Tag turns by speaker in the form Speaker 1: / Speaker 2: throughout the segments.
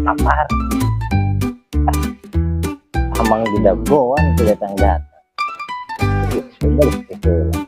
Speaker 1: Lapar. Amang di dagoan teu datang-datang. Balik ke heula.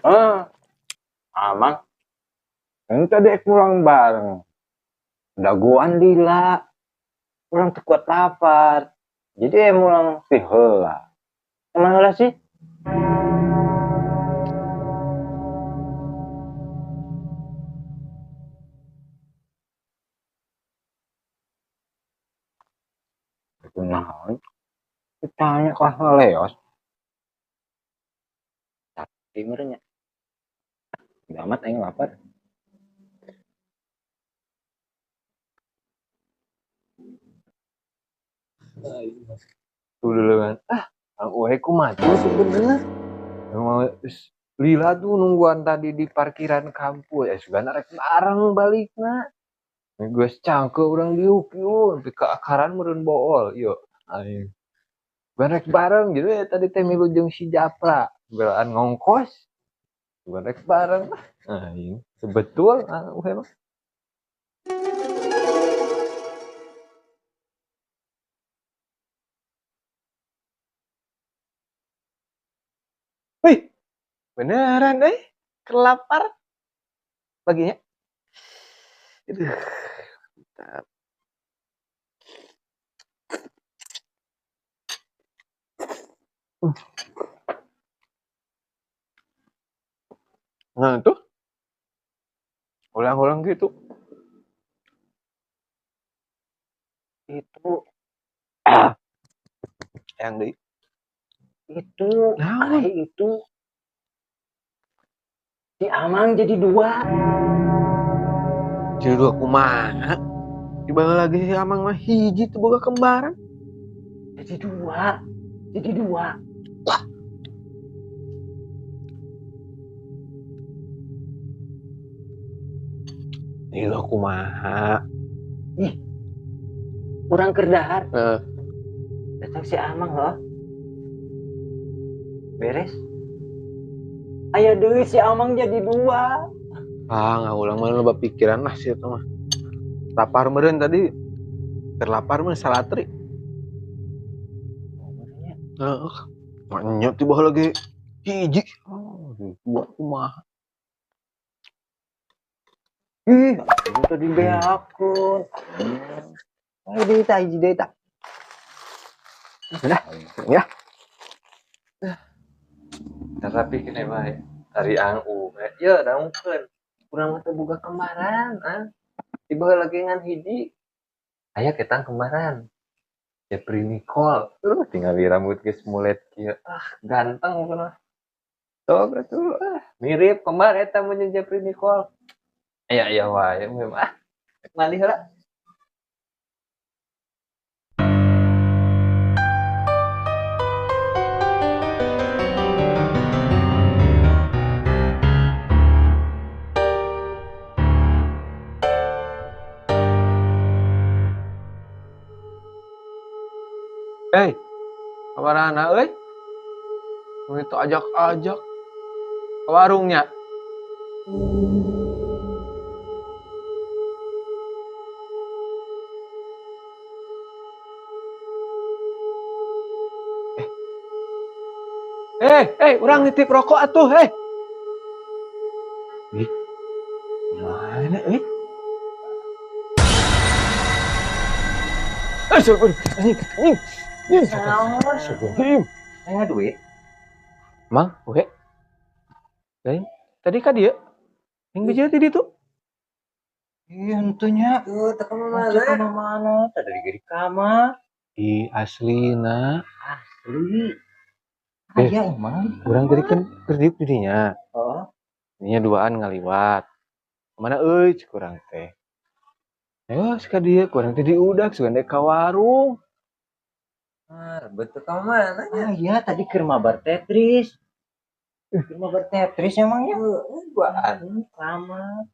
Speaker 2: Ah, Amang. Yang tadi ek pulang bareng. Dagoan lila.
Speaker 1: Urang teu kuat lapar. Jadi mulang
Speaker 2: ti heula.
Speaker 1: Kumaha heula sih?
Speaker 2: Kunaon? Ditanya ka leos.
Speaker 1: Timurnya. Udah amat aing lapar.
Speaker 2: Tuh dulu kan. Ah, Kang Uhe kumaha tuh sebenarnya? Emang lila tuh nungguan tadi di parkiran kampus. Sugana rek bareng balikna. Geus cangke urang diuk yeuh sampai ke akaran meureun bool yeuh. Aing. Sugan rek bareng gitu ya tadi teh milu jeung si Japra. Belaan ngongkos. Sugan rek bareng. Aing sebetul Uhe mah. Wih, beneran kelapar baginya. Aduh, mantap. Nah, tuh. Ulang-ulang gitu.
Speaker 1: Itu.
Speaker 2: Yang di
Speaker 1: itu.
Speaker 2: Naon?
Speaker 1: Ai, itu. Si Amang jadi dua.
Speaker 2: Jadi dua kumaha? Dibawa lagi si Amang mah hiji tuh boga kembaran.
Speaker 1: Jadi dua. Jadi dua.
Speaker 2: Wah. Ini loh kumaha.
Speaker 1: Ih. Urang keur dahar.
Speaker 2: Heeh.
Speaker 1: Datang si Amang loh. Beres. Aya deui si Amang jadi dua.
Speaker 2: Ah, nggak ulang mah loba pikiran lah sih itu mah. Lapar meureun tadi. Terlapar mah salatri. Heeh. Manyet tiba lagi hiji. Oh, dua kumaha.
Speaker 1: Ih, itu tadi beakun. Ayo deui tah, hiji deui tah.
Speaker 2: Sudah, ya. Tapi kene bae. Ari ang ume, ya daungkeun. Urang mah teu boga kembaran, ah. Tiba lagi ngan hiji. Aya ketang kembaran. Jepri Nicole. Tinggal di rambut geus mulet kieu. Ah, ganteng pernah. Tuh, tuh. Ah, mirip kembar eta mun jeung Jepri Nicole. Aya aya wae mah. Ah, mandi heula. Hei, kabarana euy? Nu itu ajak-ajak ke warungnya. Urang nitip rokok atuh, eh. Ih. Mana eh? Aduh, anjing, anjing. Anjing.
Speaker 1: Nanya duit.
Speaker 2: Mang, oke. Lain, tadi kan dia yang bijil tadi tuh.
Speaker 1: Iya, tentunya.
Speaker 3: Tuh, teu ka
Speaker 1: Mana?
Speaker 3: mana?
Speaker 1: Mana? Tadi di kamar.
Speaker 2: Ih, aslina.
Speaker 1: Asli.
Speaker 2: Eh.
Speaker 1: Aya emang.
Speaker 2: Urang tadi kan keur diuk di dinya.
Speaker 1: Heeh.
Speaker 2: Dinya duaan ngaliwat. Mana euy cek urang teh. Ayo ka dieu ku urang teh diudak sugan dek ka warung.
Speaker 3: Ah, betul ka mana nya?
Speaker 1: Ah iya, tadi keur mabar Tetris. Keur mabar Tetris emangnya?
Speaker 3: Heeh, duaan.
Speaker 1: Kamar.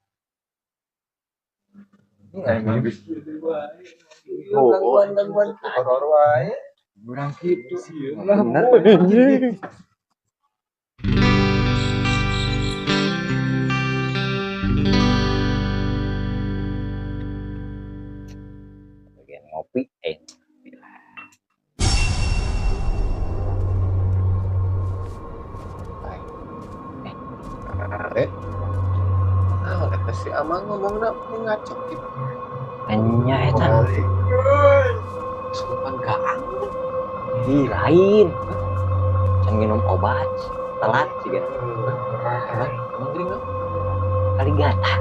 Speaker 3: Ini aing geus
Speaker 2: Oh,
Speaker 3: gangguan-gangguan horor wae.
Speaker 1: Urang kitu.
Speaker 2: Lah,
Speaker 1: Bener.
Speaker 2: anjing.
Speaker 1: Bagian ngopi eh.
Speaker 2: Eh. Ah, eta si Amang ngomongna ngaco gitu.
Speaker 1: Enya eta.
Speaker 2: Supan gaang.
Speaker 1: Ih, lain. Can minum obat, telat sih kan.
Speaker 2: Emang, emang gering naon?
Speaker 1: Kali gata.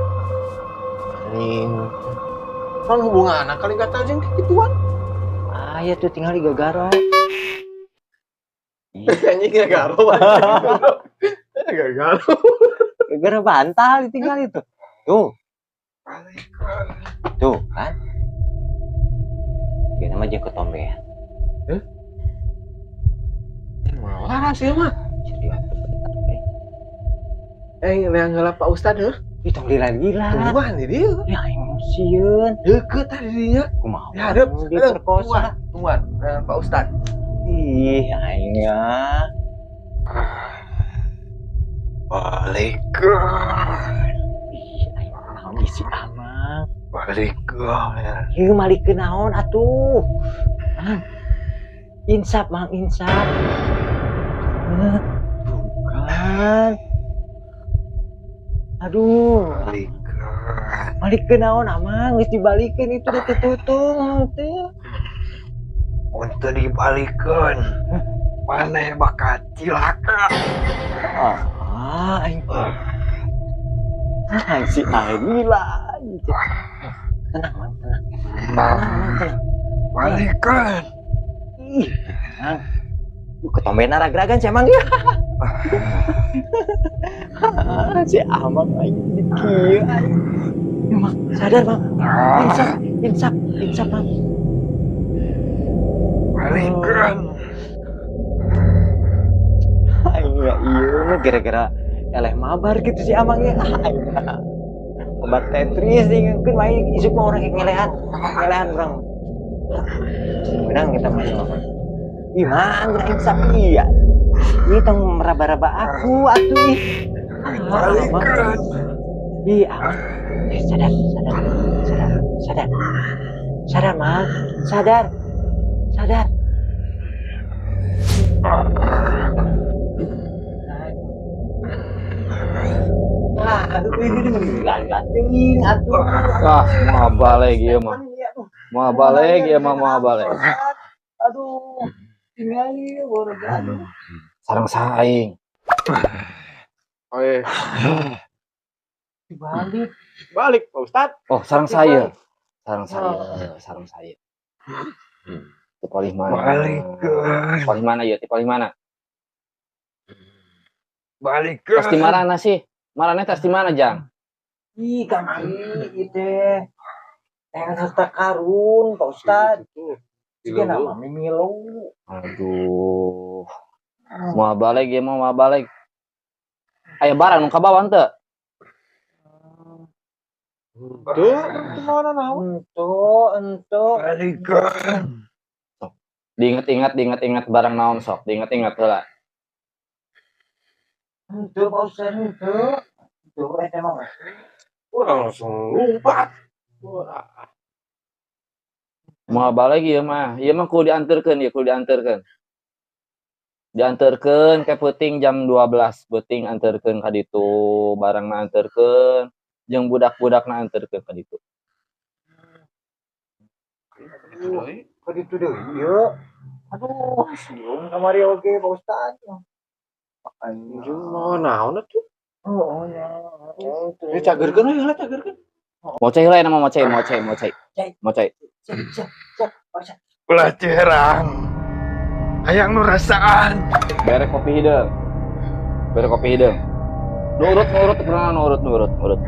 Speaker 2: Anjing. Kan hubungan kali gata jeung kikituan.
Speaker 1: Ah, ya tuh tinggal di gagaro.
Speaker 2: Anjing gagaro. Gagaro.
Speaker 1: Gagaro bantal ditinggal itu. Tuh. Tuh kan. Dia nama jeung ketombe ya.
Speaker 2: Malah sih mah.
Speaker 1: Serius.
Speaker 2: Yang heula Pak Ustad heuh.
Speaker 1: Ih, tong gila-gila.
Speaker 2: Tungguan di dieu.
Speaker 1: Ya aing sieun.
Speaker 2: Deukeut tadi dinya.
Speaker 1: Kumaha?
Speaker 2: Ya hadeup,
Speaker 1: Diperkosa.
Speaker 2: Tungguan, Pak Ustad.
Speaker 1: Ih, aing ya.
Speaker 2: Waalaikumsalam.
Speaker 1: Ih, aing naon isi Amang.
Speaker 2: Waalaikumsalam.
Speaker 1: Ieu malikeun naon atuh. Mang. Insap, Mang, insap. Bukan. Aduh.
Speaker 2: Waalaikumsalam.
Speaker 1: Malikeun naon Amang, geus dibalikeun itu udah tertutung teh.
Speaker 2: Untuk dibalikeun. Maneh bakal cilaka.
Speaker 1: Ah, aing. Ah, si aing gila. Tenang, Mang, tenang. Tenang, Mang, tenang.
Speaker 2: Balikeun.
Speaker 1: Ih, tenang. Ketombena ragragan si Amang ya. Si Amang aing jadi kieu aing. Mang, sadar, Mang. Insap, insap, insap, Mang.
Speaker 2: Balikeun.
Speaker 1: Aing ya iya mah gara-gara eleh mabar gitu si Amang ya. Aing mah. Obat Tetris diingeun main isuk mah orang ngelehan. Ngelehan urang. Menang kita mah sama. Ih, Mang, geura insap iya. Ih, tong meraba-raba aku atuh ih.
Speaker 2: Balikeun.
Speaker 1: Ih, Amang. Sadar, sadar, sadar, sadar. Sadar, Mang. Sadar. Sadar. Ah, ini gila-gila teuing atuh.
Speaker 4: Ah, mau balik ieu mah. Mau balik ieu mah, mau balik.
Speaker 1: Aduh, tingali borga aduh.
Speaker 4: Sareng saha aing?
Speaker 2: Oke,
Speaker 1: Dibalik.
Speaker 2: balik Pak Ustad.
Speaker 4: Oh, sareng saya. Sareng saya, sareng saya. Ti palih mana?
Speaker 2: Balikeun.
Speaker 4: Palih mana ieu? Ti palih mana?
Speaker 2: Balikeun.
Speaker 4: Tas di mana sih? Marana tas di mana, Jang?
Speaker 1: Ih, kamari ieu teh. Yang harta karun, Pak Ustad. Siga nama mimilu.
Speaker 4: Aduh. Mau balik ieu mah, mau balik. Aya barang nu kabawa henteu?
Speaker 2: Tuh, mana naon?
Speaker 1: Ento, ento.
Speaker 2: Balikeun.
Speaker 4: Diingat-ingat, diingat-ingat barang naon sok, diingat-ingat heula.
Speaker 1: Ento, Pak Ustad, ento. Ento, eta mah.
Speaker 2: Urang langsung lompat.
Speaker 4: Mau balik ieu mah, ieu mah kudu dianterkeun ieu, kudu dianterkeun. Dianterkeun ke peuting jam 12 peuting anterkeun ka ditu, barangna anterkeun jeung budak-budakna anterkeun ka ditu.
Speaker 1: Ka ditu deui ieu. Aduh, sieun kamari oge Pak Ustad.
Speaker 2: Anjing mau naon atuh?
Speaker 1: Oh, ya.
Speaker 2: Ini cagerkeun we heula cagerkeun.
Speaker 4: Mau cai heula nama mau cai, mau cai, mau cai. Mau cai.
Speaker 5: Ulah cerang. Hayang nu rasaan.
Speaker 4: Bere kopi hideung. Bere kopi hideung. Nurut nurut kurang nurut nurut nurut.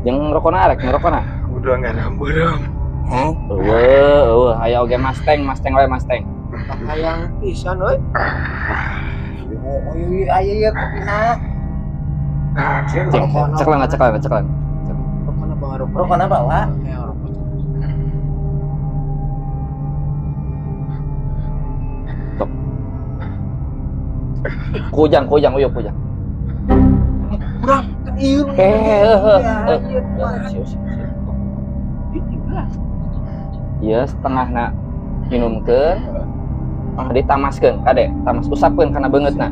Speaker 4: Jeung rokona arek ngerokona.
Speaker 5: Udah nggak ada beureum.
Speaker 4: Eueuh, eueuh aya oge Mustang, Mustang wae Mustang.
Speaker 2: Hayang pisan euy.
Speaker 1: Oh, iya iya iya kopina.
Speaker 4: Cek, ceklan ceklan ceklan.
Speaker 2: Rokona bawa rokok.
Speaker 1: Rokona bawa.
Speaker 2: Kayak rokok.
Speaker 4: Sok. Kujang, kujang, uyuh kujang.
Speaker 2: Urang kan ieu.
Speaker 4: Eh, Iya, setengahna minumkeun, ditamaskeun, kade, tamas usapkeun kana beungeutna.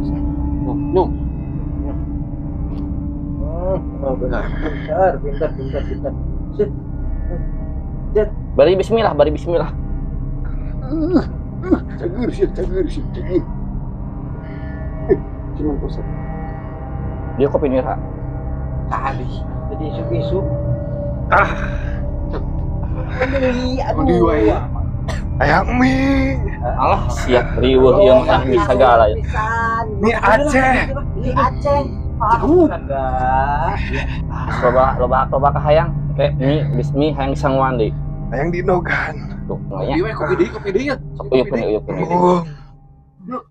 Speaker 2: Nyum.
Speaker 1: Oh, benar. Pintar, pintar, pintar, pintar. Sit. Sit.
Speaker 4: Bari bismillah, bari bismillah.
Speaker 5: Cager sih, cager sih, cager. Cuman pusat.
Speaker 4: Dia kopi nira.
Speaker 1: Tadi jadi isu-isu.
Speaker 5: Ah.
Speaker 1: Aduh.
Speaker 5: Hayang mie.
Speaker 4: Alah, siap riweuh ieu mah mie sagala ya.
Speaker 5: Mie Aceh.
Speaker 1: Mie Aceh.
Speaker 4: Loba loba loba ka hayang. Oke, mie bismi hayang sanguan deui.
Speaker 5: Hayang dinogan.
Speaker 4: Tuh, nya.
Speaker 2: Kopi we, kopi deui, kopi deui ya.
Speaker 4: Sok uyukeun uyukeun.
Speaker 5: Oh.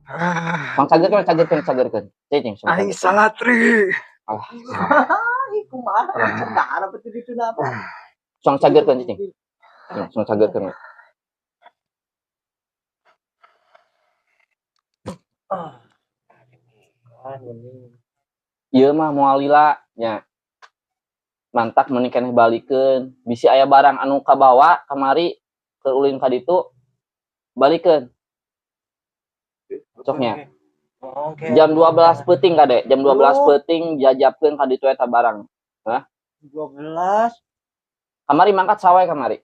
Speaker 5: Ah.
Speaker 4: Pang cagerkeun cagerkeun cagerkeun. Cicing.
Speaker 5: Aing salatri.
Speaker 4: Alah.
Speaker 1: Ih, kumaha? Cendana betul itu apa?
Speaker 4: Song cagerkeun cicing. Song cagerkeun.
Speaker 1: Ah. Kan ini.
Speaker 4: Ieu mah moal lila nya. Mantak mending keneh balikeun. Bisi aya barang anu kabawa kamari keur ulin ka ditu balikeun. Coknya.
Speaker 1: Oke.
Speaker 4: Jam 12 peuting kade, jam 12 peuting jajapkeun ka ditu eta barang. Hah?
Speaker 1: 12.
Speaker 4: Kamari mangkat sawae kamari.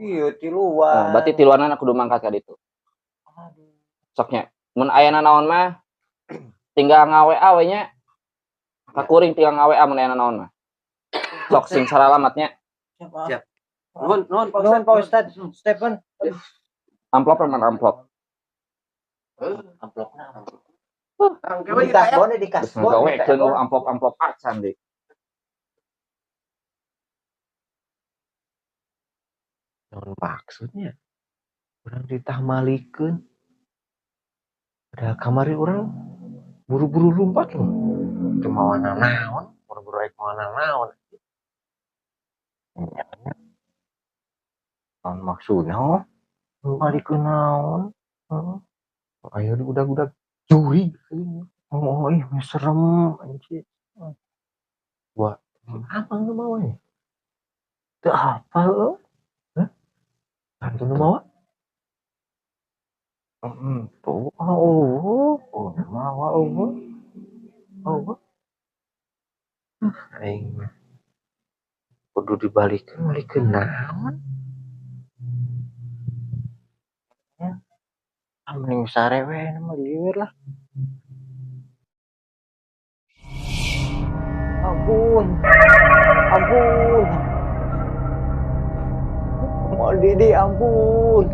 Speaker 1: Iya, tiluan.
Speaker 4: Nah, berarti tiluanana kudu mangkat ka ditu.
Speaker 1: Aduh.
Speaker 4: Soknya. Mun aya naon mah tinggal ngaWA we nya. Kakuring tinggal ngaWA mun aya naon mah. Sok sing saralamatnya.
Speaker 1: Siap.
Speaker 2: Nuhun, nuhun Pak
Speaker 1: Nuhun Pak Ustad. Stephen.
Speaker 4: Amplop mana amplop?
Speaker 1: Amplopna.
Speaker 2: Di
Speaker 1: Di kasbon di kasbon.
Speaker 4: Gawekeun amplop-amplop acan deui.
Speaker 2: Naon maksudnya? Urang ditahmalikeun. Padahal kamari urang buru-buru lumpat loh. Teu mawa naon, buru-buru rek mawa naon. Naon maksudna? Malikeun naon? Heeh. Ayo udah-udah curi. Oh, ih serem anjir. Wah, apa nu mawa ya? Teu apa heuh? Hah? Hantu nu mawa? Tuh, oh, oh, mawa eueuh. Oh. Aing mah kudu dibalikeun malikeun naon?
Speaker 1: Ya. Ah, mending sare we mah lieur lah. Ampun. Ampun. Mau Didi, ampun.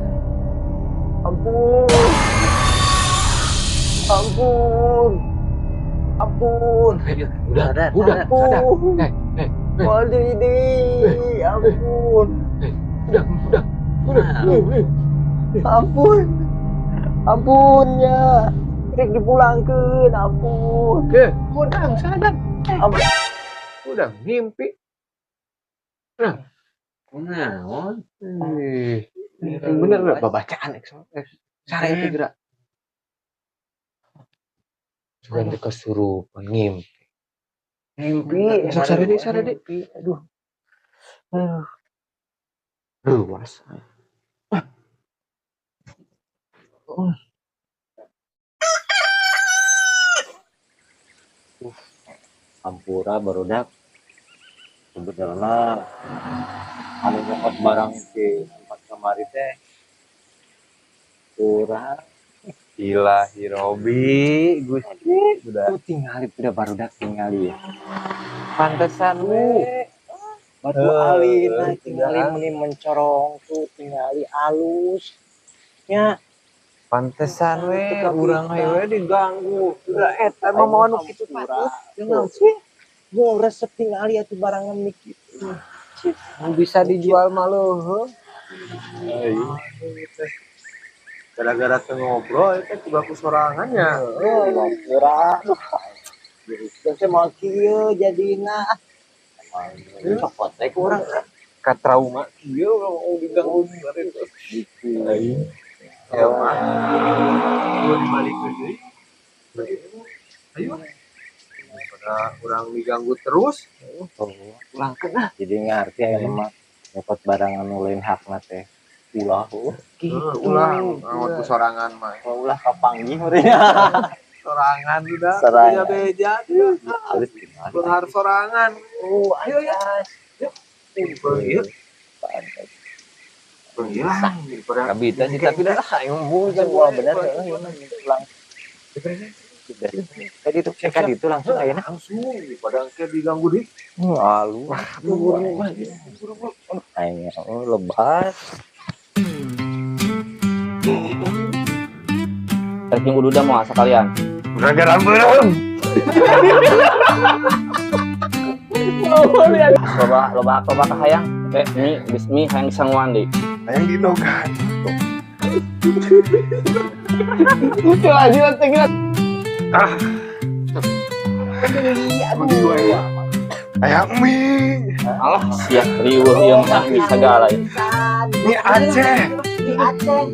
Speaker 1: Ampun. Ampun. Ampun.
Speaker 2: Udah, udah, sadar.
Speaker 1: Ampun. Mau Didi, ampun.
Speaker 2: Udah, udah, udah.
Speaker 1: Ampun. Ampun ya. Rek dipulangkeun, ampun.
Speaker 2: Udah, sadar.
Speaker 1: Ampun.
Speaker 2: Udah mimpi.
Speaker 3: Kunaon?
Speaker 2: Bener lah babacaan sare itu gerak. Sugan teh kesurupan ngimpi.
Speaker 1: Mimpi.
Speaker 2: Sok sare deui, sare deui.
Speaker 1: Mimpi. Aduh. Aduh.
Speaker 2: Luas.
Speaker 1: Hampura barudak. Sebenarnya anu nyokot barang di tempat kamari teh kurang.
Speaker 2: Ilahi Robi, Gusti, udah
Speaker 1: Tuh tingali udah barudak tingali ya.
Speaker 2: Pantesan we.
Speaker 1: Batu alina tingali meni mencorong tuh tingali alus. Nya
Speaker 2: Pantesan we urang hayu we diganggu. Udah eta
Speaker 1: mah
Speaker 2: mau anu kitu patut. Jangan sih.
Speaker 1: Mau resep tingali atuh barangan mie kitu.
Speaker 2: Nu bisa dijual mah leuheuh.
Speaker 5: Gara-gara teu ngobrol itu juga ku sorangannya.
Speaker 1: Oh, hampura. Jadi mau kieu jadina. Copot teh ku urang.
Speaker 2: Ka trauma kieu urang mau diganggu
Speaker 1: Gitu.
Speaker 5: Ya mah. Gua dibalikeun deui. Ayo. Pada urang diganggu terus.
Speaker 1: Oh,
Speaker 2: Ulang kena.
Speaker 1: jadi ngerti aya mah nyokot barang anu lain hakna teh. Ulah oh.
Speaker 2: Gitu.
Speaker 5: Ulah ku sorangan mah.
Speaker 1: Ulah kapanggih meureun.
Speaker 5: Sorangan udah.
Speaker 1: Sorangan.
Speaker 5: Beja-beja.
Speaker 1: Alus gimana?
Speaker 5: Benghar sorangan. Oh, ayo ya. Yuk. Yuk. Hilang daripada
Speaker 2: Kabita sih tapi dah aing
Speaker 1: Bukan wah bener heeh ieu mah ulang. Tadi tuh tadi itu langsung ayeuna
Speaker 5: langsung daripada engke diganggu deui.
Speaker 1: Alu. Aing oh lebat.
Speaker 4: Rek jeung ududa moal sakalian.
Speaker 5: Gara-gara beureum.
Speaker 4: Loba loba loba kahayang. Oke, mie geus mie hayang disanguan deui.
Speaker 5: Hayang dinogan.
Speaker 4: Lucu aja teh.
Speaker 5: Ah. Hayang mie.
Speaker 4: Alah sia riweuh ieu mah mie sagala ieu.
Speaker 5: Mie Aceh.
Speaker 1: Mie Aceh.